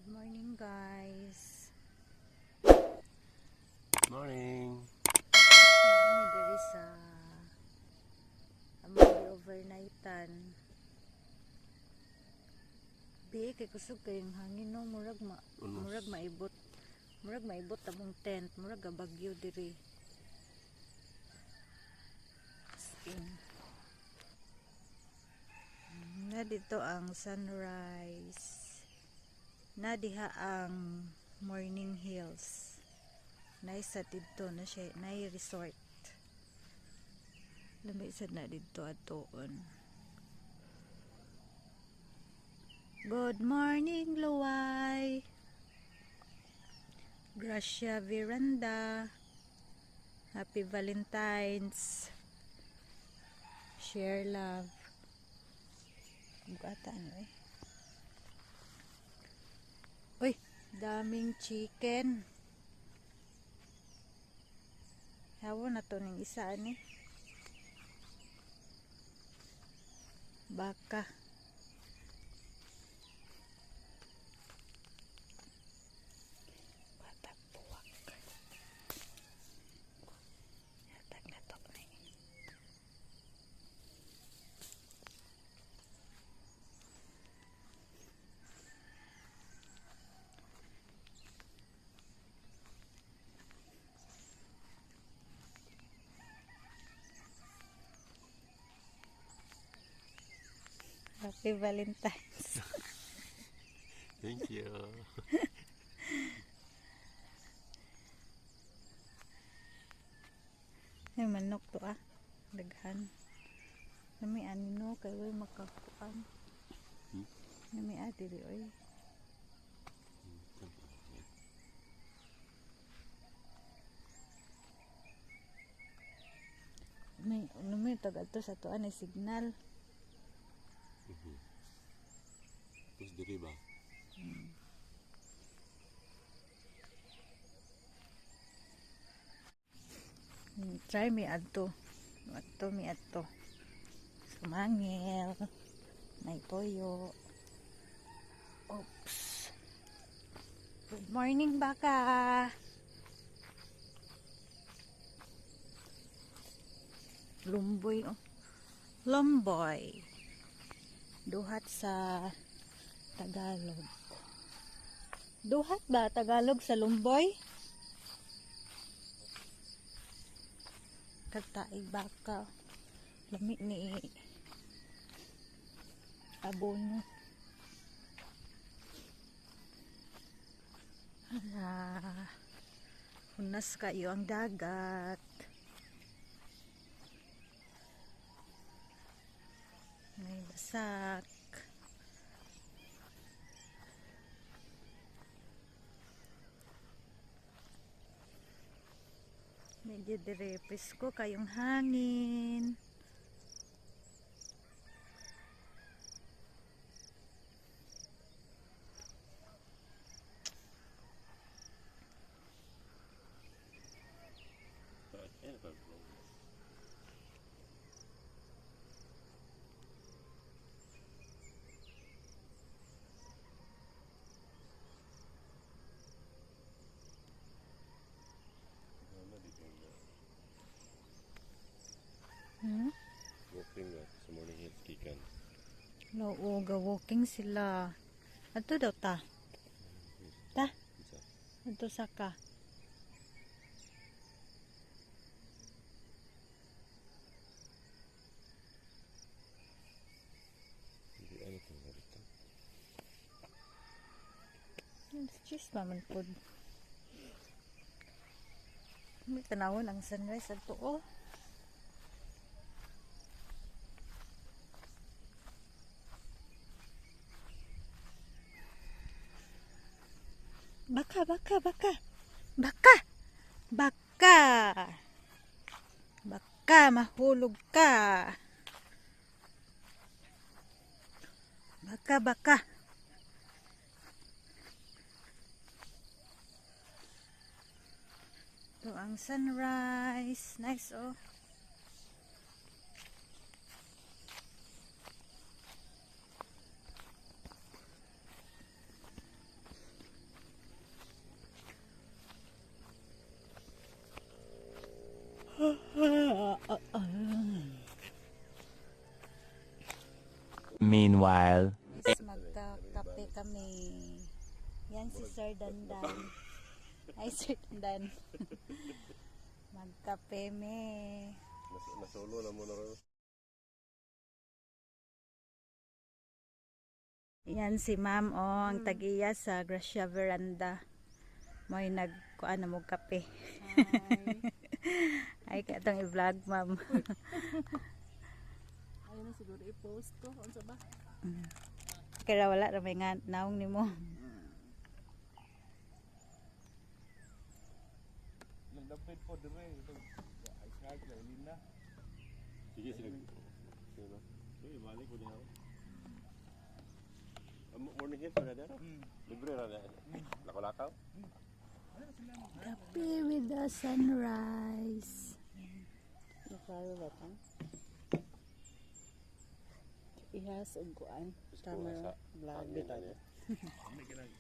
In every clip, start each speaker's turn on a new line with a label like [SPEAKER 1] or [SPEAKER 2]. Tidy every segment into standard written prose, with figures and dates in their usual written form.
[SPEAKER 1] Good morning, guys.
[SPEAKER 2] Morning.
[SPEAKER 1] Kami diri sa among overnightan. Bi kay kusog kayong hangin, no, murag ma
[SPEAKER 2] Unos.
[SPEAKER 1] Murag maibot among tent, murag gabagyo diri. As in. Na dito ang sunrise. Na diha ang Morning Hills. Nice sa didto na siya, nay resort. Lami sad na didto atuon. Good morning, Luway. Gracia Veranda. Happy Valentine's. Share love. Bugata ano eh. Uy, daming chicken. Hawa na to ning isa ani. Baka. Batag buwak. Hatag na to ni. Happy Valentine's.
[SPEAKER 2] Thank you.
[SPEAKER 1] Ay, manok to ah. Daghan. Nami ani no kay way makakuan. Nami ah diri oy. May nami tag adto sa atoan ay signal.
[SPEAKER 2] Tapos diri ba?
[SPEAKER 1] Try mi adto. Adto mi adto. Sumangil. May toyo. Oops. Good morning, baka. Lumboy, oh. Lomboy. Duhat sa Tagalog. Duhat ba Tagalog sa lumboy? Kagtaig baka. Lami ni abono. Hala. Hunas kayo ang dagat. May basak. Medyo dire presko kayong hangin.
[SPEAKER 2] Ano pa? Ano dito nga?
[SPEAKER 1] Hmm?
[SPEAKER 2] Walking nga sa Morning Hills gikan.
[SPEAKER 1] Oo, ga-walking sila. Ato daw ta. Ta,
[SPEAKER 2] Isa.
[SPEAKER 1] ato saka.
[SPEAKER 2] Hindi ano itong dito.
[SPEAKER 1] Cheese pa man pod. May tanawon ang sunrise ato oh. Baka, baka, baka. Baka. Baka. Baka mahulog ka. Baka, baka. Ito ang sunrise. Nice oh.
[SPEAKER 3] Meanwhile.
[SPEAKER 1] Guys, magkakape kami. Yan si Sir Dandan. Ay, Sir Dandan. Magkape me.
[SPEAKER 2] Nasulo na mo na ron.
[SPEAKER 1] Yan si Ma'am, oh, ang tagiya sa Gracia Veranda. Mo'y nagkuan na mo kape. Ay, katong i-vlog, Ma'am.
[SPEAKER 4] Ayun na siguro i-post ko. Unsa ba?
[SPEAKER 1] Kaya wala ra may nga naong nimo.
[SPEAKER 5] Nagdapit po dire. Ay sag na lina.
[SPEAKER 2] Sige, sila. Sige ba? Uy, balik ko niya. Morning Hills na dara. Libre ra na. Lakaw-lakaw.
[SPEAKER 1] Kape with the sunrise.
[SPEAKER 4] Naklaro ba ta? Ihas og kuan. Camera vlog bitaw.
[SPEAKER 5] May kanang.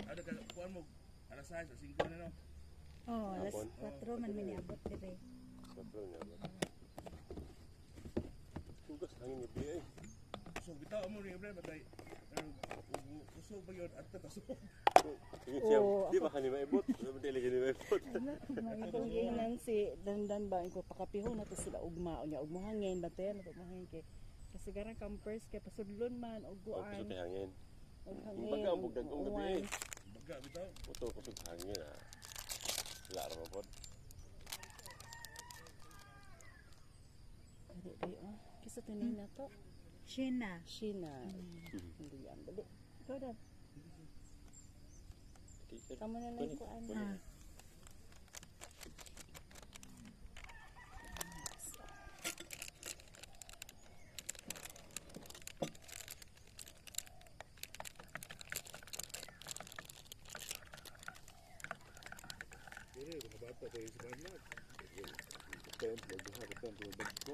[SPEAKER 5] Ano ka kuan mo alas 6 5 na no.
[SPEAKER 1] Oh, alas
[SPEAKER 2] Hapon.
[SPEAKER 1] 4 man mi niabot dire.
[SPEAKER 2] Patro niya ba? Tugas hangin gabi eh.
[SPEAKER 5] So bitaw mo rin bre batay. Kusog ba yun at tasog.
[SPEAKER 2] Sige siya, di ba kani maibot? Dili kani maibot.
[SPEAKER 4] Atong giingnan si Dandan ba ko pakapihon na to sila ugma unya ug mohangin ba te na to mohangin kay kasi garang campers kay pasudlon man og
[SPEAKER 2] Oh,
[SPEAKER 4] kuan
[SPEAKER 2] kusog kay hangin.
[SPEAKER 4] og
[SPEAKER 2] Ang
[SPEAKER 4] hangin.
[SPEAKER 2] baga ang
[SPEAKER 4] og
[SPEAKER 2] bugdag-ong gabi
[SPEAKER 4] uwan.
[SPEAKER 2] eh.
[SPEAKER 5] Baga bitaw.
[SPEAKER 2] Puto kusog hangin ah. Wala ra man pod.
[SPEAKER 4] Dali, dali, oh. Kisa tinay na to.
[SPEAKER 1] Sheena.
[SPEAKER 4] Sheena. Hindi yan. Dali. Ikaw dan. Kamo na lang kuan.
[SPEAKER 1] Ah.
[SPEAKER 5] Dire mga bata kay sa banla. Templo duha ka templo bagko.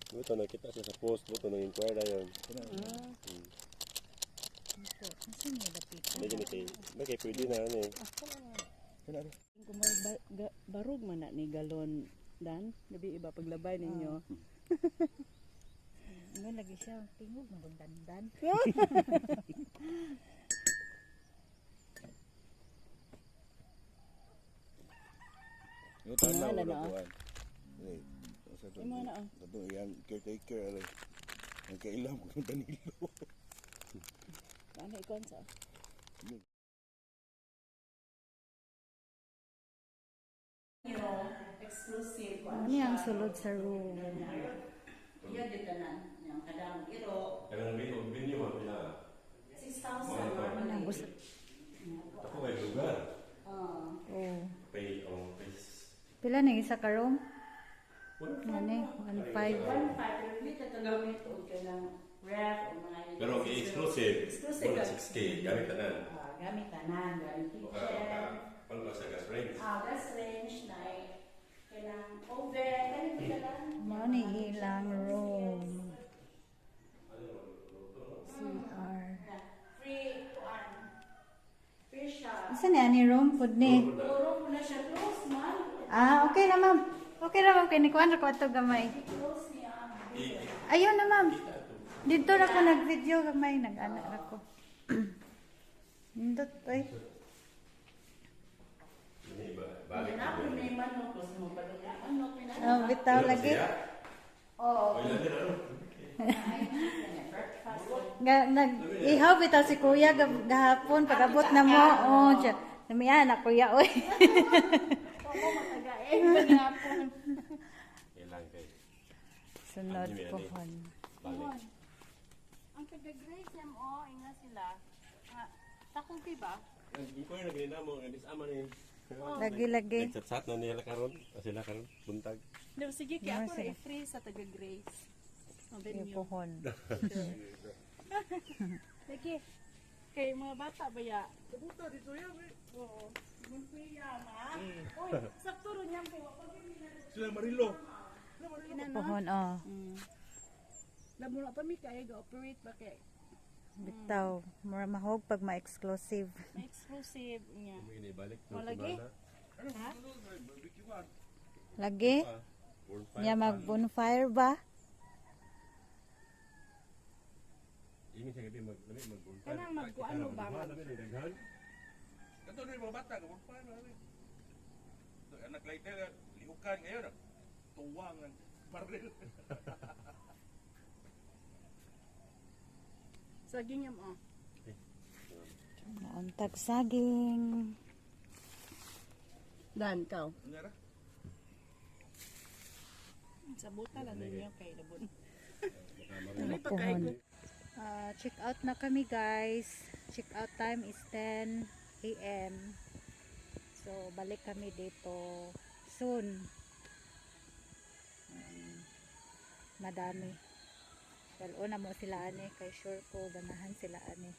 [SPEAKER 2] Buto nakita siya sa post, buto nang inquire dayon.
[SPEAKER 1] Ito, asa niya dapita?
[SPEAKER 2] Hindi gani kay, kay pwede na ano eh.
[SPEAKER 4] Kung may barug man na ni galon dan, gabi iba paglabay ninyo.
[SPEAKER 1] Ano lagi siya tingog magdandan.
[SPEAKER 5] Yung tanaw
[SPEAKER 4] Wala
[SPEAKER 5] na
[SPEAKER 4] na, oh.
[SPEAKER 5] kuan. Dili. Sa to.
[SPEAKER 4] Imo na, oh.
[SPEAKER 5] Kato yang caretaker alay. Ang kailam ko ng Danilo.
[SPEAKER 4] Ano ikon sa? Exclusive.
[SPEAKER 1] Ano ang sulod sa room?
[SPEAKER 4] Iya dito na. Yung kadang iro.
[SPEAKER 2] Kanang venue man pila.
[SPEAKER 4] 6,000
[SPEAKER 1] Ano ang gusto?
[SPEAKER 2] Ako kay lugar.
[SPEAKER 1] Oh.
[SPEAKER 2] Pay oh, pay.
[SPEAKER 1] Pila na isa ka room? Ano? 1.5.
[SPEAKER 4] 1.5 pero hindi ka gamit og kanang ref o mga
[SPEAKER 2] Pero ang exclusive,
[SPEAKER 4] Exclusive.
[SPEAKER 2] wala 6K gamit tanan.
[SPEAKER 4] Ah, gamit tanan, gamit
[SPEAKER 2] Baka
[SPEAKER 4] kitchen.
[SPEAKER 2] pang sa gas range.
[SPEAKER 4] Ah, gas range na kanang oven, kanang tanan.
[SPEAKER 1] Mao ni ilang room. CR.
[SPEAKER 4] Free kuan. Free siya.
[SPEAKER 1] Asa ni ani room pud ni?
[SPEAKER 4] Puro na siya close man.
[SPEAKER 1] Ah, okay na ma'am. Okay na ma'am kay ni kuan ra ko ato gamay.
[SPEAKER 4] Close niya.
[SPEAKER 1] Ayun na ma'am. Dito ra ko nag-video gamay nag-ana ra ko. Nindot oy.
[SPEAKER 2] Balik.
[SPEAKER 4] Na ako may manok ko sa mga manok na.
[SPEAKER 1] Oh, bitaw lagi.
[SPEAKER 4] Oh,
[SPEAKER 1] Nga nag ihaw bitaw si kuya gahapon pag-abot na mo. Oh, siya. Namiya na kuya oy.
[SPEAKER 4] ako matagain panihapon.
[SPEAKER 2] Kailangan kay
[SPEAKER 1] Sunod pohon.
[SPEAKER 2] balik.
[SPEAKER 4] Ang taga Grace MO, inga sila. Ah, takupi ba?
[SPEAKER 2] Nag-inquire na ganina mo, nga disama ni.
[SPEAKER 1] Lagi lagi.
[SPEAKER 2] Nagchat-chat na nila karon, sila karon buntag.
[SPEAKER 4] No, sige, kaya
[SPEAKER 1] No,
[SPEAKER 4] ako
[SPEAKER 1] sige.
[SPEAKER 4] ra i-free sa taga Grace. Ang
[SPEAKER 1] Sige
[SPEAKER 4] venue.
[SPEAKER 1] pohon.
[SPEAKER 4] Lagi. Kay mga bata ba ya?
[SPEAKER 5] Kabuta dito yan eh.
[SPEAKER 4] Oo. Mun free ya, ma. Uy, sakto ro niyang kay wa pa gyud nila.
[SPEAKER 5] Sila Marilo.
[SPEAKER 1] Pohon oh.
[SPEAKER 4] Lamo na pa mi kay ga-operate ba kay
[SPEAKER 1] Bitaw, mura mahog pag ma-exclusive.
[SPEAKER 4] may exclusive niya.
[SPEAKER 2] Ini balik.
[SPEAKER 4] Malagi?
[SPEAKER 1] Lagi? Nya mag bonfire ba?
[SPEAKER 2] Kini siya gabi mag lami mag
[SPEAKER 4] Kanang magkuan mo ba?
[SPEAKER 2] Daghan.
[SPEAKER 5] Kato rin mga bata, gamot pa na rin. Anak lighter, lihukan ngayon. Tuwang ang baril.
[SPEAKER 4] Saging yam oh.
[SPEAKER 1] Nauntag saging.
[SPEAKER 4] Dan kaw.
[SPEAKER 5] Ano ra?
[SPEAKER 4] Sa buta lang ninyo kay labon.
[SPEAKER 1] Pohon. Check out na kami, guys. Check out time is 10 a.m. So balik kami dito soon. Madami. Well, una mo sila ani kay sure ko ganahan sila ani.